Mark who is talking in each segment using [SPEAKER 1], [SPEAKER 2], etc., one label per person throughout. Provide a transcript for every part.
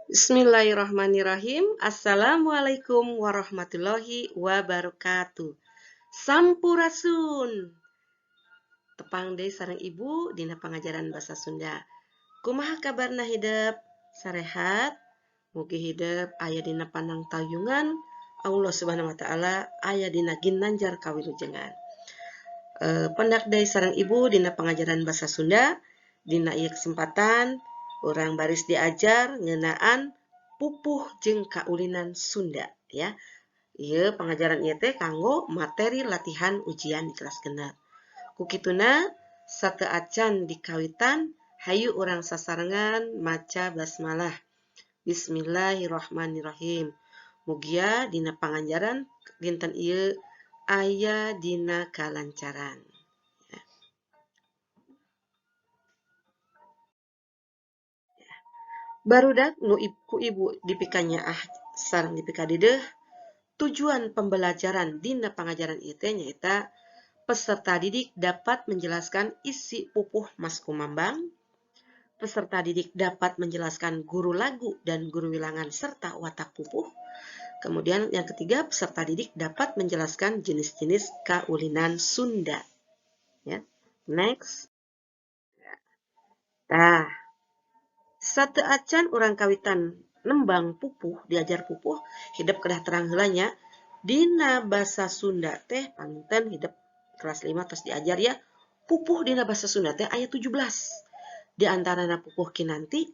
[SPEAKER 1] Bismillahirrahmanirrahim. Assalamualaikum warahmatullahi wabarakatuh. Sampurasun. Tepang deui sareng Ibu dina pangajaran bahasa Sunda. Kumaha kabarna hidep? Sarehat? Mugi hidep aya dina panangtayungan Allah Subhanahu wa taala, aya dina ginanjar kawilujengan. Pendak deui sareng Ibu dina pangajaran bahasa Sunda. Dina ieu kesempatan urang baris diajar ngeunaan pupuh jeung kaulinan Sunda ya. Ieu pangajaran ieu teh kanggo materi latihan ujian di kelas 6. Ku kituna sateuacan dikawitan, hayu urang sasarengan maca basmalah. Bismillahirrahmanirrahim. Mugia dina pangajaran dinten ieu aya dina kalancaran. Barudak nu ku ibu dipikanyaah sareng dipikadideuh, tujuan pembelajaran dina pangajaran ieu teh nyaeta peserta didik dapat menjelaskan isi pupuh Maskumambang, peserta didik dapat menjelaskan guru lagu dan guru wilangan serta watak pupuh. Kemudian yang ketiga, peserta didik dapat menjelaskan jenis-jenis kaulinan Sunda. Ya. Next. Tah, sateuacan urang kawitan nembang pupuh, diajar pupuh, hidep kedah terang heula nya. Dina basa Sunda teh panginten hidep kelas 5 terus diajar ya. Pupuh dina basa Sunda teh aya 17. Di antarana pupuh Kinanti,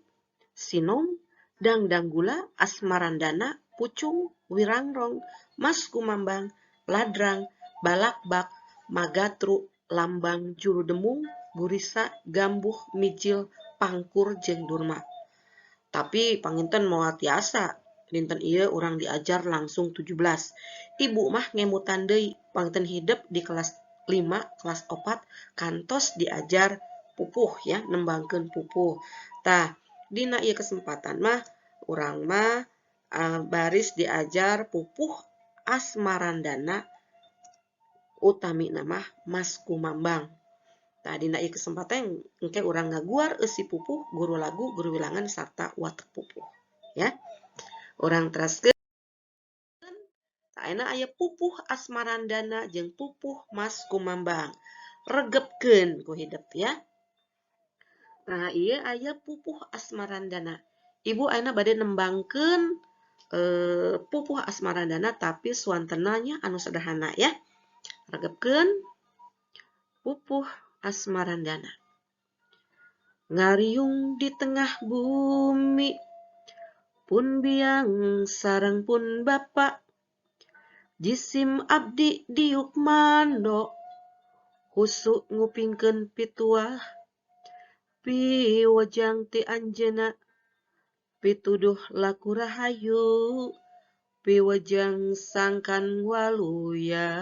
[SPEAKER 1] Sinom, Dangdanggula, Asmarandana, Pucung, Wirangrong, Maskumambang, Ladrang, Balakbak, Magatru, Lambang Juru Demung, Gurisa, Gambuh, Mijil, Pangkur jeung Durma. Tapi panginten moal tiasa dinten ieu urang diajar langsung 17. Ibu mah ngemutan deui panginten hidep di kelas 5, kelas 4 kantos diajar pupuh ya, nembangkeun pupuh. Tah, dina ieu kesempatan mah urang mah baris diajar pupuh Asmarandana, utamina mah Maskumambang. Tah, dina ieu kesempatan engke urang ngaguar eusi pupuh, guru lagu, guru wilangan sarta watak pupuh ya. Urang teraskeun. Tah, ayeuna aya pupuh Asmarandana jeung pupuh Maskumambang. Regepkeun ku hidep ya. Nah, ieu aya pupuh Asmarandana. Ibu ayeuna bade nembangkeun pupuh Asmarandana tapi suantena nya anu sederhana ya. Regepkeun pupuh Asmarandana. Ngariung di tengah bumi, pun biang sareng pun bapa, jisim abdi diuk mando, husu ngupingkeun pituah, piwejang ti anjeuna, pituduh laku rahayu, piwejang sangkan waluya.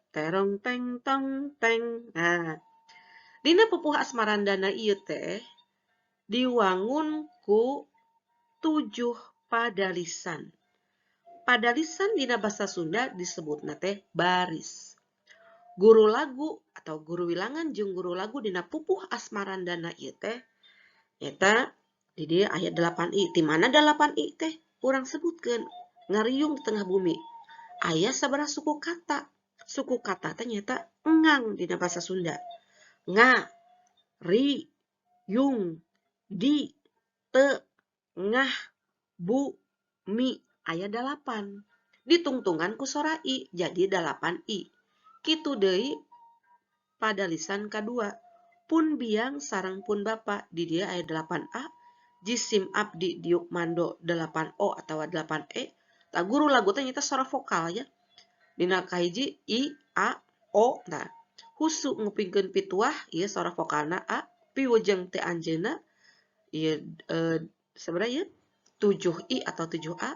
[SPEAKER 1] Terong teng tong teng. Nah, dina pupuh Asmarandana ieu teh diwangun ku 7 padalisan. Padalisan dina basa Sunda disebutna teh baris. Guru lagu atau guru wilangan jeung guru lagu dina pupuh Asmarandana ieu teh nyaeta di dieu aya 8 i. Di mana 8 i teh urang sebutkeun ngariung di tengah bumi. Aya sabaraha suku kata. Suku kata teh nyaeta engang dina bahasa Sunda. Nga, ri, yung, di, te, ngah, bu, mi. Aya 8. Ditungtungan ku sora i, jadi 8 i. Kitu deui padalisan kadua. Pun biang sareng pun bapa, di dieu aya 8 a. Jisim abdi diuk mando 8 o atawa 8 e. Tah, guru lagu teh nyaeta sora vokal ya. Dina kahiji i, a, o. Nah, husu ngupingkeun pituah ieu sora vokalna a, piwejeng teh anjeunna ieu sabaraha ieu? 7 i atau 7 a.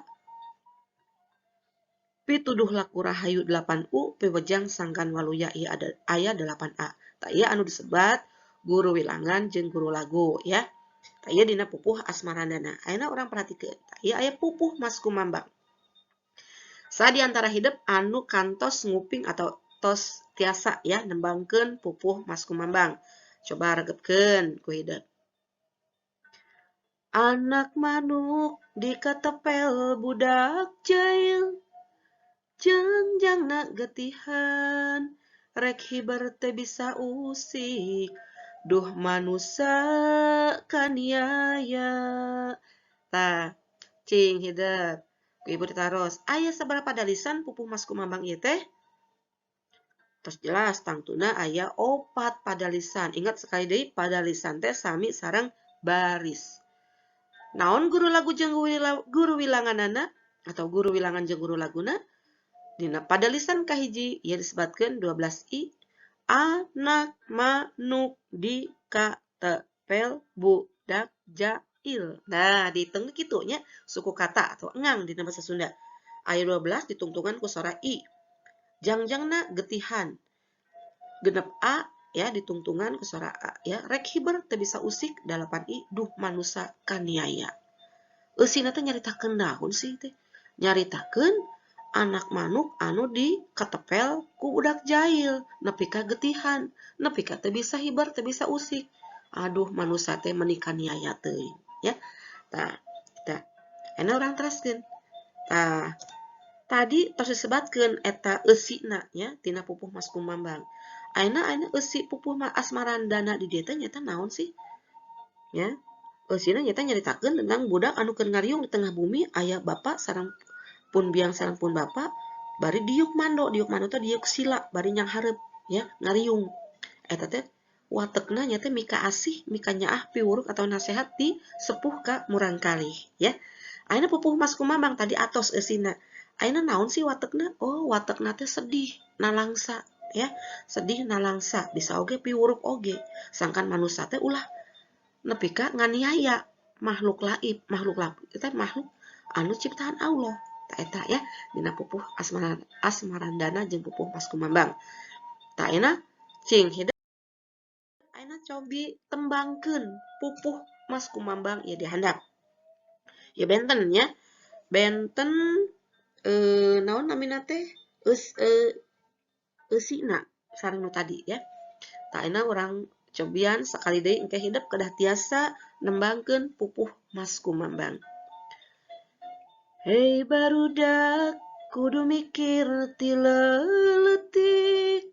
[SPEAKER 1] Pituduh laku rahayu 8 u, piwejang sangkan waluya ieu ada aya 8 a. Tah, ieu anu disebat guru wilangan jeung guru lagu ya. Tah, ieu dina pupuh Asmarandana. Ayeuna urang perhatikeun. Tah, ieu aya pupuh Maskumambang. Sa di antara hidep anu kantos nguping atau tos tiasa ya nembangkeun pupuh Maskumambang. Coba regepkeun ku hidep. Anak manuk dikatepel budak jail jangjangna getihan rek hiber teu bisa usik duh manusa kaniaya. Tah, cing hidep ku ibu ditaros aya sabaraha padalisan pupuh Maskumambang ieu teh? Tos jelas tangtuna aya 4 padalisan. Ingat sekali deui, padalisan teh sami sareng baris. Naon guru lagu jeung guru wilanganana atau guru wilangan jeung guru laguna? Dina padalisan kahiji ieu disebatkeun 12 i anak manuk dikatepel budak jail. Nah, dihitung kitu nya suku kata atau engang dina bahasa Sunda. Aya 12 ditungtungan ku sora i. Jangjangna getihan. Genep a ya ditungtungan ku sora a ya, rek hiber teu bisa usik 8 i duh manusa kaniaya. Eusina teh nyaritakeun naon sih teh? Nyaritakeun anak manuk anu dikatepel ku budak jail nepi ka getihan, nepi ka teu bisa hiber, teu bisa usik. Aduh manusa teh meuni kaniaya teuing ya. Tah, tah. Ayeuna urang teraskeun. Tah, tadi tos disebatkeun eta eusina nya tina pupuh Maskumambang. Ayeuna eusi pupuh Asmarandana di dieu teh nyaeta naon sih? Ya. Eusina nyaeta nyaritakeun tentang budak anu keur ngariung di tengah bumi aya bapa sareng pun biang sareng pun bapa bari diuk mando, diuk mando teh diuk sila bari nyanghareup ya ngariung. Eta teh watekna nya teh mika asih, mika nyaah piwuruk atau nasehat di sepuh ka murangkalih ya. Ayeuna pupuh Maskumambang tadi atos eusina. Ayeuna naon sih watekna? Oh, watekna teh sedih, nalangsa ya. Sedih nalangsa, bisa oge piwuruk oge. Sangkan manusa teh ulah nepi ka nganiaya makhluk laib, makhluk laib eta makhluk anu ciptaan Allah. Ta eta ya dina pupuh Asmarandana jeung pupuh Maskumambang. Ta ayeuna cing hidep ayeuna cobi tembangkeun pupuh Maskumambang ieu di handap. Ya benten nya. Benten naon namina teh? Eusina sareng nu tadi ya. Ta ayeuna urang cobian sakali deui engke hidep kedah tiasa nembangkeun pupuh Maskumambang. Hei barudak kudu mikir ti leutik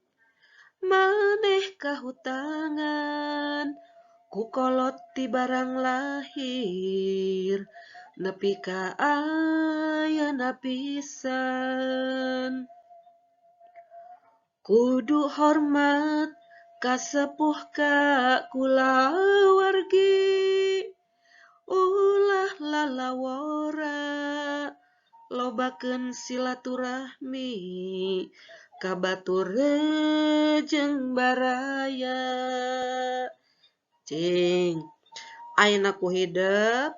[SPEAKER 1] maneh kahutangan ku kolot ti barang lahir nepi ka ayeuna pisan. Kudu hormat ka sepuh ka kulawargi ulah lalawora lobakeun silaturahmi ka batur jeung baraya. Cing ayeuna ku hidep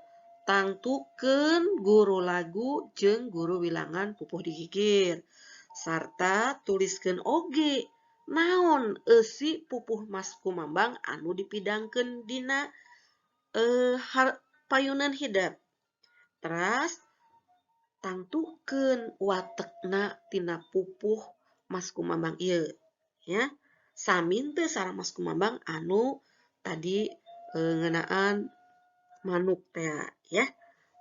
[SPEAKER 1] tangtukeun guru lagu jeung guru wilangan pupuh digigir sarta tuliskeun oge naon eusi pupuh Maskumambang anu dipidangkeun dina payunan hidep. Teras tangtukeun watekna tina pupuh Maskumambang ieu ya. Sami teu sareng Maskumambang anu tadi ngeunaan manuk teh ya.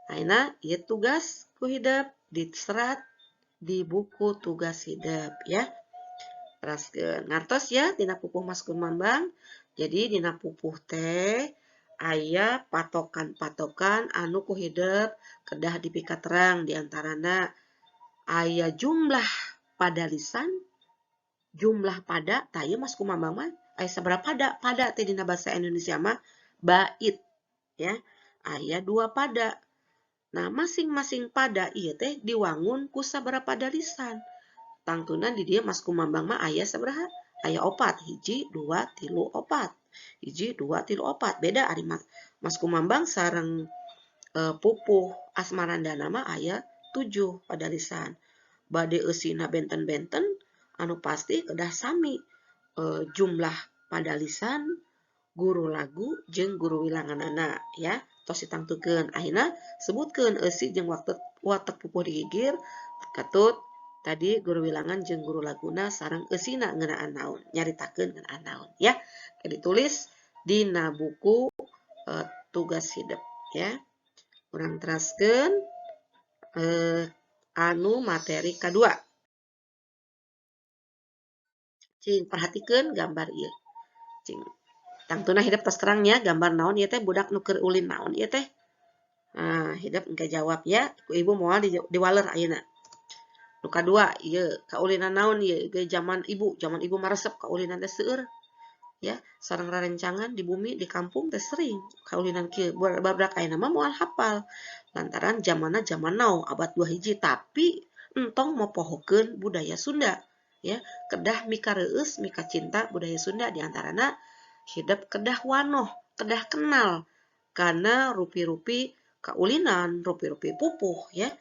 [SPEAKER 1] Ayeuna ieu tugas ku hidep diserat di buku tugas hidep ya. Teraskeun ngartos ya tina pupuh Maskumambang. Jadi dina pupuh teh aya patokan-patokan anu ku hidep kedah dipikaterang, diantarana aya jumlah padalisan, jumlah pada, tah ieu Maskumambang mah aya sabaraha pada, pada teh dina bahasa Indonesia mah bait ya. Aya 2 pada. Nah, masing-masing pada ieu teh diwangun ku sabaraha padalisan. Tangtuna di dieu Maskumambang mah aya sabaraha? Aya 4, 1, 2, 3, 4. 1, 2, 3, 4. Beda ari Maskumambang sareng pupuh Asmarandana mah aya 7 padalisan. Bade eusina benten-benten anu pasti kedah sami jumlah padalisan guru lagu jeung guru wilanganana ya. Tos ditangtukeun. Akhirna sebutkeun eusi jeung watek pupuh digigir katut tadi guru wilangan jeung guru laguna sareng eusina ngeunaan naon, nyaritakeun ngeunaan naon ya. Ditulis dina buku tugas hidep ya. Urang teraskeun anu materi kadua. Cing perhatikeun gambar ieu. Cing tangtuna hidep tos terang nya gambar naon ieu teh budak nu keur ulin naon ieu teh. Nah, hidep engke jawab ya ku ibu moal diwaler ayeuna. Nu kadua ieu kaulinan naon ieu ge zaman ibu maresep kaulinan teh seueur ya, sareng rarencangan di bumi di kampung teh sering kaulinan kieu. Barudak ayeuna mah moal hafal lantaran zamanna zaman now abad 2 hiji, tapi entong mopohokeun budaya Sunda ya, kedah mikareueus mikacinta budaya Sunda, diantarana hidep kedah wanoh, kedah kenal kana rupi-rupi kaulinan, rupi-rupi pupuh ya.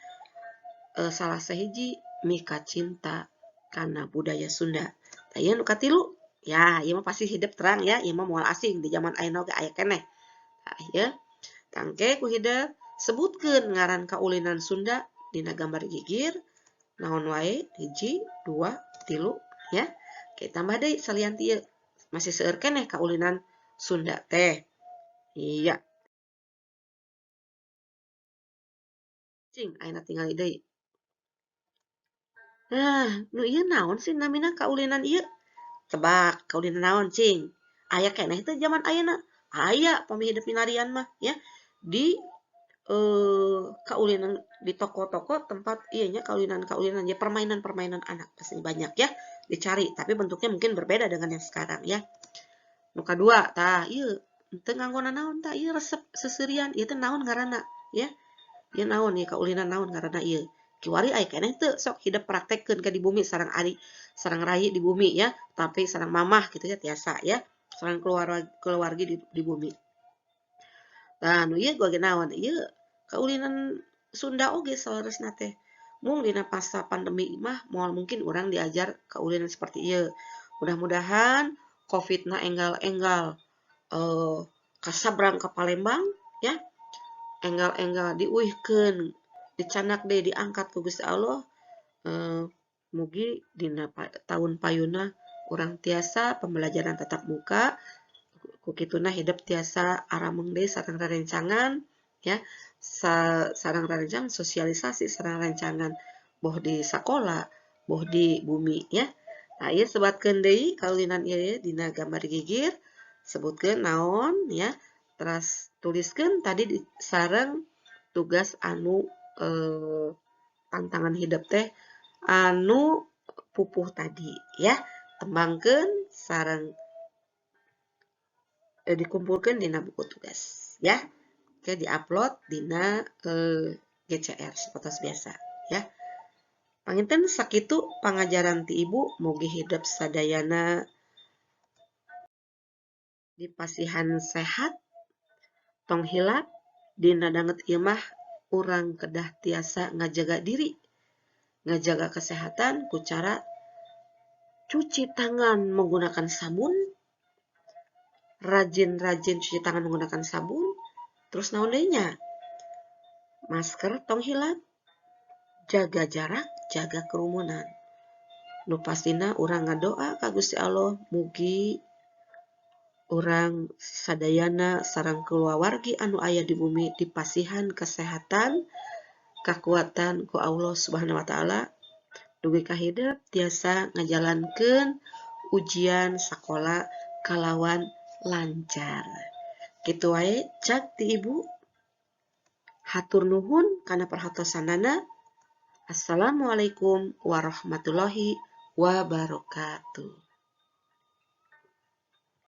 [SPEAKER 1] Salah sahiji mikacinta kana budaya Sunda. Tah ieu nu katilu ya, ieu mah pasti hidep terang ya, ieu mah moal asing di zaman ayeuna oge aya keneh. Tah ieu tangke ku hidep sebutkeun ngaran kaulinan Sunda dina gambar gigir naon wae 1, 2, 3 ya. Oke, tambah deui salian ti ieu. Masih seueur keneh kaulinan Sunda teh. Iya. Cing ayeuna tingali deui. Nah, nu ieu naon sih namina kaulinan ieu? Tebak, kaulinan naon cing? Aya keneh teh zaman ayeuna? Aya pami hidep milarian mah ya. Di kaulinan di toko-toko tempat ieu nya kaulinan-kaulinan ya, permainan-permainan anak pasti banyak ya dicari, tapi bentuknya mungkin berbeda dengan yang sekarang ya. Nu kadua tah ieu teu nganggo nanaon tah ieu resep seuseurian ieu teh naon ngaranna ya. Ieu naon ieu kaulinan naon ngaranna ieu. Kiwari aya keneh teu sok hidep praktekkeun ka di bumi sareng ari sareng rai di bumi ya, tapi sareng mamah gitu ya tiasa ya, sareng keluarga di bumi. Tah nu ieu ge naon ieu kaulinan Sunda oge saleresna teh. Mung dina masa pandemi mah moal mungkin urang diajar kaulinan seperti ieu. Mudah-mudahan Covid-na enggal-enggal kasabrang ka Palembang ya. Enggal-enggal diuihkeun, dicanak deui, diangkat ku Gusti Allah. Mugi dina tahun payuna urang tiasa pembelajaran tatap muka, ku kituna hidep tiasa arameng deui sareng rerencangan ya, sareng rerencangan sosialisasi sareng rerencangan boh di sakola, boh di bumi ya. Nah, ieu sebatkeun deui kaulinan ieu dina gambar gigir, sebutkeun naon ya, teras tuliskeun tadi di, sareng tugas anu tantangan hidep teh anu pupuh tadi ya, tembangkeun sareng dikumpulkeun dina buku tugas ya. Oke, diupload dina GCR seperti biasa ya. Panginten sakitu pangajaran ti ibu, mugi hidep sadayana dipasihan sehat, tong hilap dina danget ieu mah urang kedah tiasa ngajaga diri, ngajaga kesehatan ku cara cuci tangan menggunakan sabun, rajin-rajin cuci tangan menggunakan sabun, terus naon deui nya? Masker tong hilap, jaga jarak, jaga kerumunan. Nu pastina urang ngadoa ka Gusti Allah mugi urang sadayana sareng kulawargi anu aya di bumi dipasihan kesehatan, kekuatan ku Allah Subhanahu wa taala dugi ka hidep tiasa ngajalankeun ujian sakola kalawan lancar. Kitu wae cak ti ibu. Hatur nuhun kana perhatosanana. Assalamualaikum warahmatullahi wabarakatuh.